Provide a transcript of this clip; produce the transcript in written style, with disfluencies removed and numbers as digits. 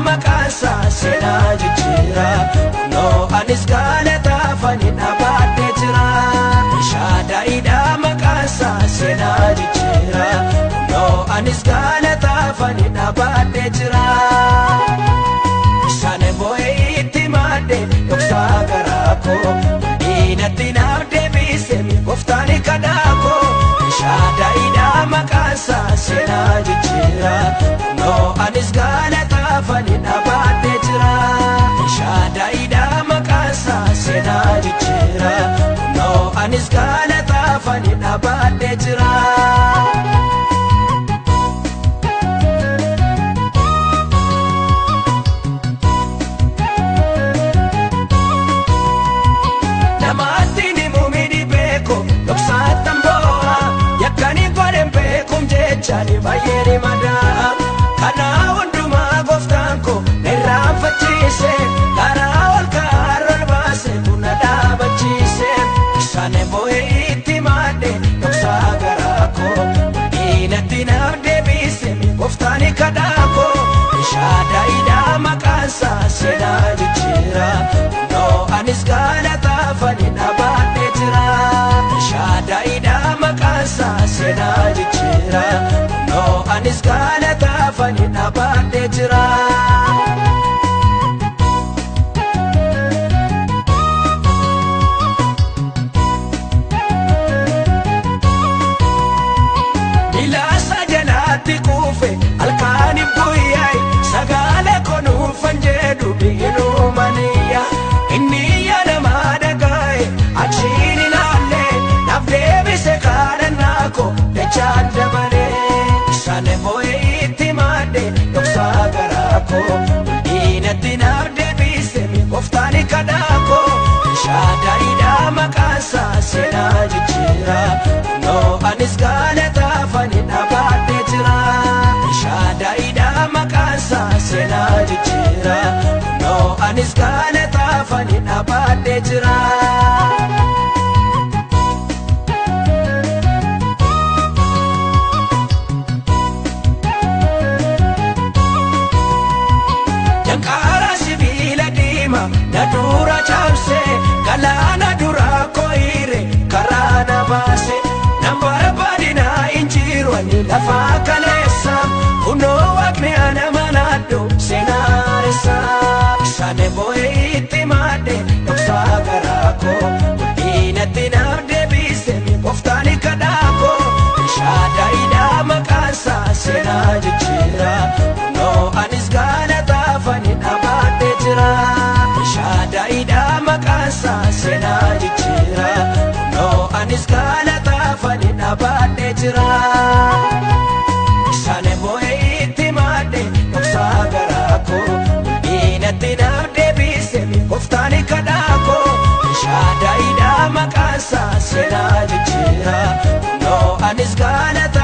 maqaan isaa seenaa jijjiira. Kunoo anis galataafani dhaabadhee jira. Shaadaayiidha maqaan isaa seenaa jijjiira. Kunoo anis galataafani dhaabadhee jira. Isaan boo'ee itti maadde dhoksaa garaa koo. Diinatti naaf deebise gooftaan kadhaa koo. Shaadaayiidha maqaan isaa seenaa jijjiira. Kunoo anis galataafani dhaabadhee jira. Shaadaayiidha maqaan isaa seenaa jijjiira. Kunoo anis galataafani dhaabadhee jira. Namaatti ni muumini beeku dhoksaatan boo'a. Yakkani godhen beekum jechaan baay'ee ni madaa. Kana hundumaa gooftaan koo irraanfachiise. Karaa ol kaarra ol baase buna dhaabachiise. Isaan boo'ee itti maadde dhoksaa garaa koo. Diinatti naaf deebise gooftaan kadhaa koo. Shaadaayiidha maqaan isaa seenaa jijjiira. Kunoo anis galataafani dhaabadhee jira. Shaadaayiidha maqaan isaa seenaa jijjiira. Kunoo anis galataafani dhaabadhee jira. Ilaasa jalatti kuufe halkan guyyaay sagalee kunuunfan jedhu biilumaniyya. Inni yaadamaa dhagaa'e achiin ilaalle naaf deebise kadhannaa koo dachaan dabalee. Isaan boo'ee itti maadde dhoksaa garaa koo. Diinatti naaf deebise gooftaan kadhaa koo. Shaadaayiidha maqaan isaa seenaa jijjiira. Kunoo anis galataafani dhaabadhee jira. Shaadaayiidha maqaan isaa seenaa jijjiira. Kunoo anis galataafani dhaabadhee jira. Danqaara sibiila diimaa na dura cabse galaana dura koyire karaa na baase. Nan barbaadina injiru ani lafa kaleessa. Kunoo waaqni ana manaadhu seenaaressa. Isaan boo'ee itti maadde dhoksaa garaa koo. Diinatti naaf deebise gooftaan kadhaa koo. Shaadaayiidha maqaan isaa seenaa jijjiira. Kunoo anis galataafani dhaabadhee jira. Shaadaayiidha maqaan isaa seenaa jijjiira. Kunoo anis galataafani dhaabadhee jira. Isaan boo'ee itti maadde dhoksaa garaa koo. Diinatti naaf deebise gooftaan kadhaa koo. Shaadaayiidha maqaan isaa seenaa jijjiira. Kunoo anis galataafani.